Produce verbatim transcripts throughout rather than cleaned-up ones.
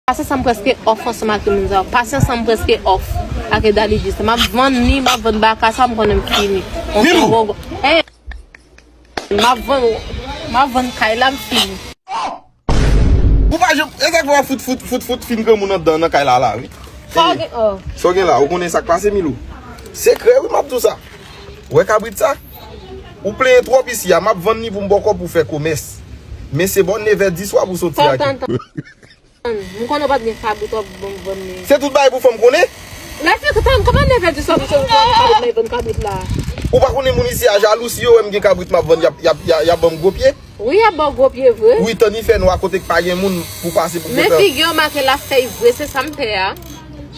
Pasyans an m prèske off ansanm ak moun sa yo. Pasyans an m prèske off ak Daddy G. M ap vann li, m ap vann baka sa, m konnen m fini. Milou! Hey! M ap vann, m ap vann kay la, m fini. Ou pa janm, e sa k fè w ap fout, fout, fout, fout fin granmoun anndan nan kay la la, wi. Sa w gen, oh. Sa w gen la, ou konnen sa k pase, Milou? Sekrè, wi, m ap di w sa. Ou wè kabrit sa? Ou plenyen twòp isi a, m ap vann li pou m ba w kòb pou w fè komès. Men se bò nevè di swa pou w soti ak li. Tann, tann, tann. M konnen w pa t gen kabrit w ap ban m vann li. Se tout bagay pou fanm konnen? Lè fi, tann, kòman nevè di swa pou w soti ak kabrit la, e vann kabrit la? Ou pa konnen moun isi a jalou, si yo wè m gen kabrit m ap vann, y ap, y ap, y ap, y ap ban m gwo pye? Wi, y ap ba w gwo pye vre. Wi, tann li fè nwa kote k pa gen moun pou pase pou Men figi w make l ap fè y vre, se sa m pè a.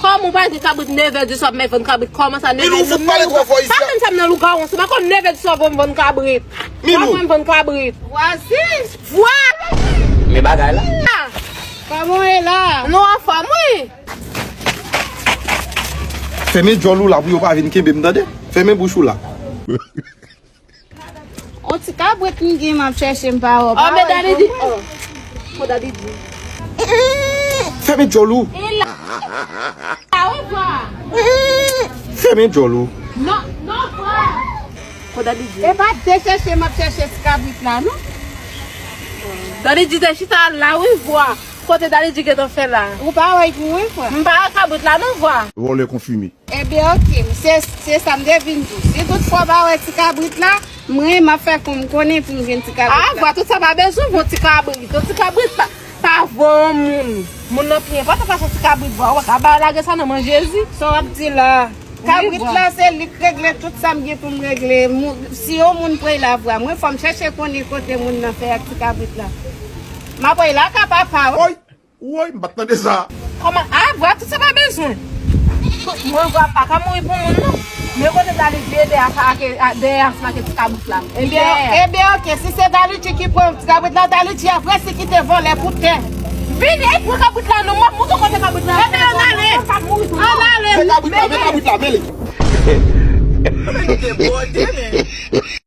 Kòman w pa gen kabrit nevè di swa, m ap vann kabrit, kòman sa nevè di swa? Milou, ou fout pale twò fò isi a. Pa menm sa m nan lougawon, se pa kòm nevè di swa pou m vann kabrit. Milou. Pou m vann kabrit. Vwazi! Vwa! Men bagay la. Kòman w ye la? Nou anfòm, wi. Fèmen djòl ou la pou yo pa vin kenbe m, tande? Fèmen bouch ou la. On ti kabrit m gen m ap chèche m pa wè. Oh, men Daddy G. Oh. Ko Daddy G. Fèmen djòl ou. E la. Ah, wi, vwa. Fèmen djòl ou. Non, non, vwa. Ko Daddy G. E pa de chèche m ap chèche ti kabrit la, non? Daddy G te chita la, wi, vwa. Kote Daddy G gentan fè la? Ou pa wè pou wi, vwa. M pa wè kabrit la, non, vwa. Vòlè konfime. Ebyen, oke, se, se sa m te vin di w. Si tout fwa w pa wè ti kabrit la, mwen, m ap fè kon m konnen pou m jwenn ti kabrit la. Ah, vwa, tout sa pa bezwen, vwa, ti kabrit. Yon ti kabrit pa, pa vo yon moun. Moun nan pi enpòtan pase yon ti kabrit, vwa. Ou pa ka ba lage sa nan men Jezi. Sa w ap di la? Kabrit la, se li k regle tout sa m gen pou m regle. Mou-, si yon moun prey la, vwa, mwen, fò m chèche konnen kote moun nan fè ak ti kabrit la. M ap prey la ka papa w. Woy! Woy, m pa t tande sa. Kòman? Ah, vwa, tout sa pa bezwen. Mwen, vwa, pa ka mouri pou moun, non. Men kote Daddy G dèyè sa, ake, a, dèyè ansanm ak ti kabrit la. Ebyen, ebyen, oke, si se Daddy G ki pran ti kabrit la, Daddy G ap resi kite vòlè pou tè. Vini, e pran kabrit la, non, m ap montre w kote kabrit la. Ebyen, ann ale. Ann ale. Men kabrit la, men kabrit la, men li. Look at that boy